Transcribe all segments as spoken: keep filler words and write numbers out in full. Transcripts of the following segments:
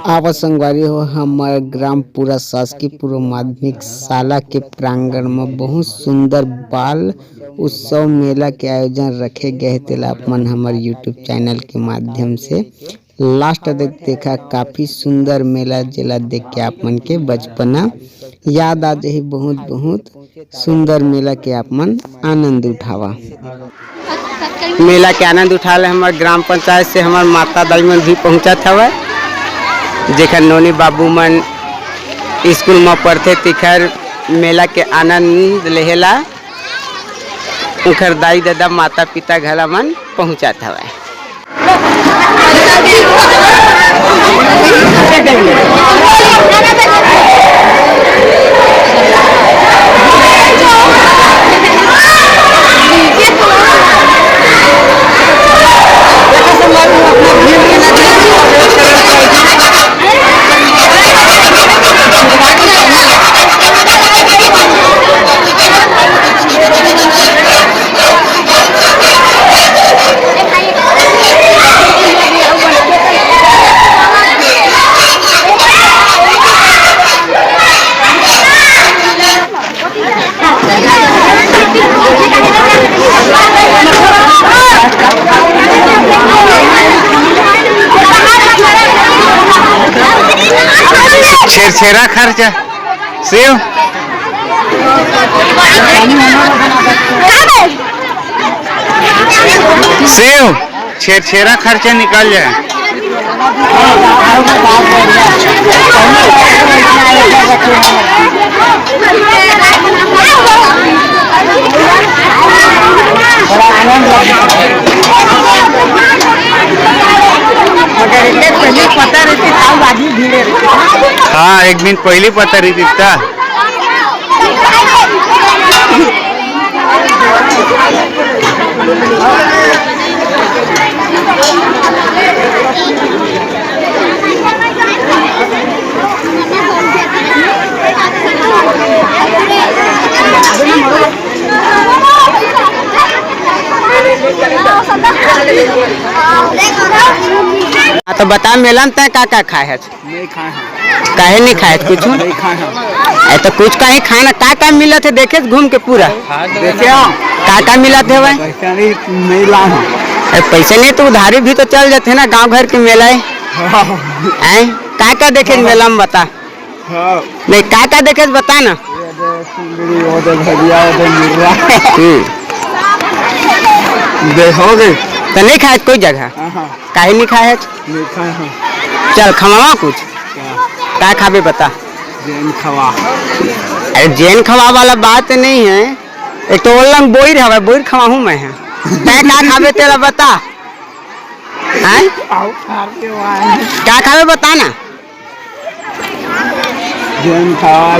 आवा संगवारी हो, हमर ग्रामपुरा शासकीय पूर्व माध्यमिक शाला के प्रांगण म बहुत सुंदर बाल उत्सव मेला के आयोजन रखे गए हे, तेला आप मन हमर YouTube चैनल के माध्यम से last तक देखा। काफी सुंदर मेला, जेला देख के आप मन के बचपना याद आ जाही। बहुत बहुत सुंदर मेला के आप मन आनंद उठावा। मेला के आनंद उठा ले। हमर ग्राम पंचायत से हमर माता दाई मन भी पहुंचत हवय, जेखर नोनी बाबू मन स्कूल म पढ़थे, तिखर मेला के आनंद लेहेला उखर दाई ददा माता पिता घला मन पहुंचत हवय। छेरछेरा खर्चा। शिव। शिव, छेरछेरा खर्चा निकल जाए। मगर एकर पहले पता रहती, तब आदमी भीड़े रहते। हाँ, एक दिन पहले पता रहती, तब। हाँ, तो बता मेला में तैं का का खाए हस? नहीं खाए हैं। काहे नहीं खाए कुछ? नहीं खाए हैं। अरे तो कुछ कहीं खाना का का मिलत हे, देखे घूम के पूरा? देखे हो? का का मिलत हे भाई? पैसा नहीं, नहीं लाए हैं। अरे पैसे नहीं तो उधारी भी तो चल जाते ना, गांव घर के मेला है। हाँ। हैं? का का देखे मेला में बता? हाँ। नहीं, का का देखे बता ना। ये दे सुंदरी, वो दे भजिया, वो दे मुर्रा। हम्म। देखोगे? तो नहीं खाए कोई जगह? हाँ, हाँ। काहे नहीं खाए? नहीं खाए हैं। चल, खवावा कुछ। क्या? का खाबे बता? जेन खवा। अरे, जेन खवा वाला बात नहीं है। एक तो ओलंग बोइर हवे, बोइर खवाहूँ मैं है। तैं का खाबे तेला बता। हैं? आओ, खा के वाह। का खाबे बता ना। जेन खवा।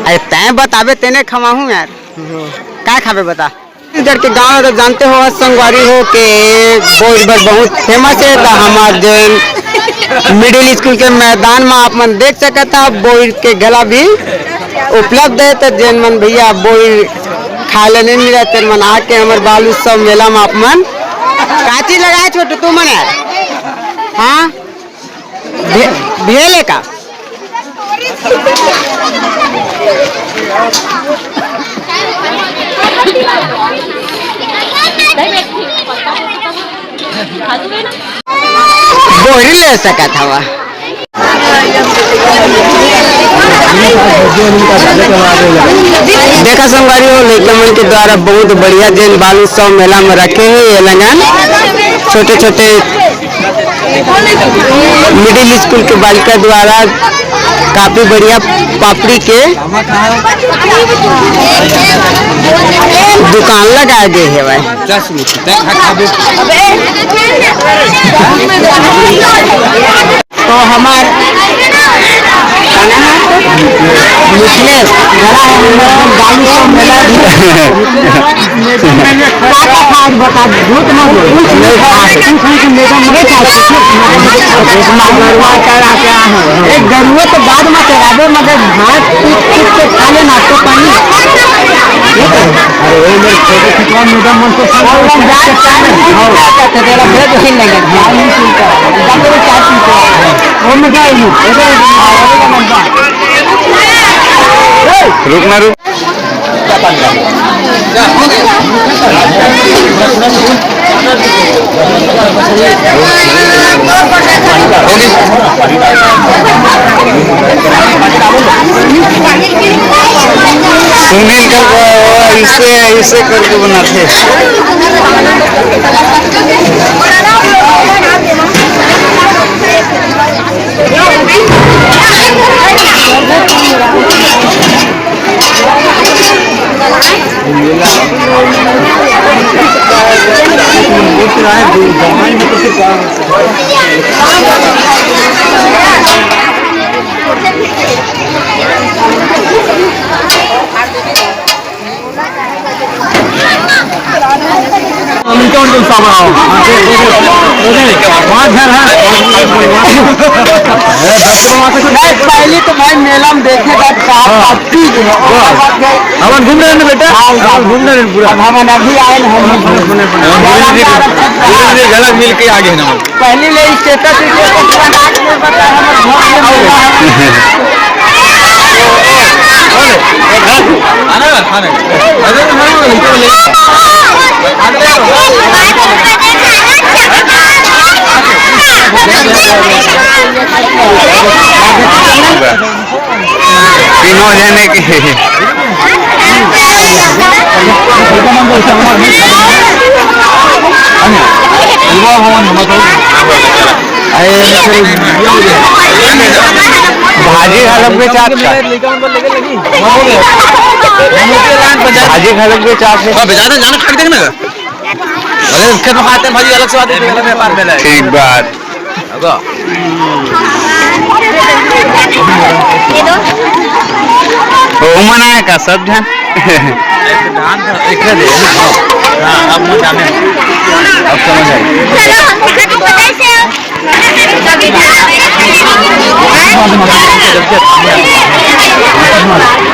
अरे, तैं बताबे तेने खवाहूँ यार। हाँ। का खाबे बता। छत्तीसगढ़ के गांव है तो जानते हो, संगवारी हो के बोइर बर बहुत famous है। तो हमार जो middle school के मैदान में आप मन देख सकता, बोइर के गला भी उपलब्ध है। तो जेन मन भैया बोइर खाए ला नहीं मिला, तेन मन आके हमर बाल उत्सव मेला में आप मन काची लगाए छोटू तू मन यार? हाँ, भे-, भेले का? बोहरी ले सकत हवा। देखा संगवारी हो, लइका मन के द्वारा बहुत बढ़िया जेन बाल उत्सव मेला में रखे हे ये लगन, छोटे छोटे मिडिल स्कूल के बालिका द्वारा काफी बढ़िया पापड़ी के दुकान लगाए गे हे भाई। दस रुपये। तो हमार निकले, गला है, हम लोग गाली से मिला भी। का, का खाए बता, झूठ ना बोल। कुछ नहीं खाए। कुछ नहीं खाए, मैडम, नहीं खाए। गरुआ चढ़ा के आ है। एक गरुआ तो बाद में चढ़ाबे, मगर भात पीट, पीट के खा ले, नाश्तो पानी। अरे, वो मेरे छोटे खिचवा मैडम मन से सब लोग जा, चाय नहीं पीता, तेरा भेद वही लगे। चाय नहीं पीता। जा, तेरे चाय पीते हैं। वो मैं क्या हूँ? रुक ना, रुक। सुनील का वो इसे, इसे करके बनाते हैं। उनके, उनके उत्साह बढ़ाओ। पाँच घर हैं। नहीं, पहले तो भाई मेला में देखे जात का, हाँ। का चीज है। बस। हमन घूम रहे हैं ना बेटा? हाँ, हमन घूम रहे हैं पूरा। अब हमन अभी आए हैं, हम घूम रहे हैं। हाँ, धीरे धीरे, धीरे धीरे गला मिल के आगे हैं ना। पहली ले status, status बना के बता, हमर घर में मिला है। आना ना, खाने। अरे, खाने वाला नीचे ले। तीनों जने के। भाजी घलक बेचात का? भाजी घलक बेचात हे। हाँ, बेचाते जाना, काट देंगे ना। अरे, खेत में खाते हैं भाजी, अलग से बात है, अलग व्यापार मिला है। ठीक बात। अब ओमन आए का सब झन? धान का एक दे। हाँ, अब मैं जाने। अब समझ आई।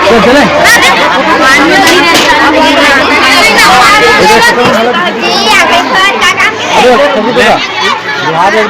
तो चले। अरे,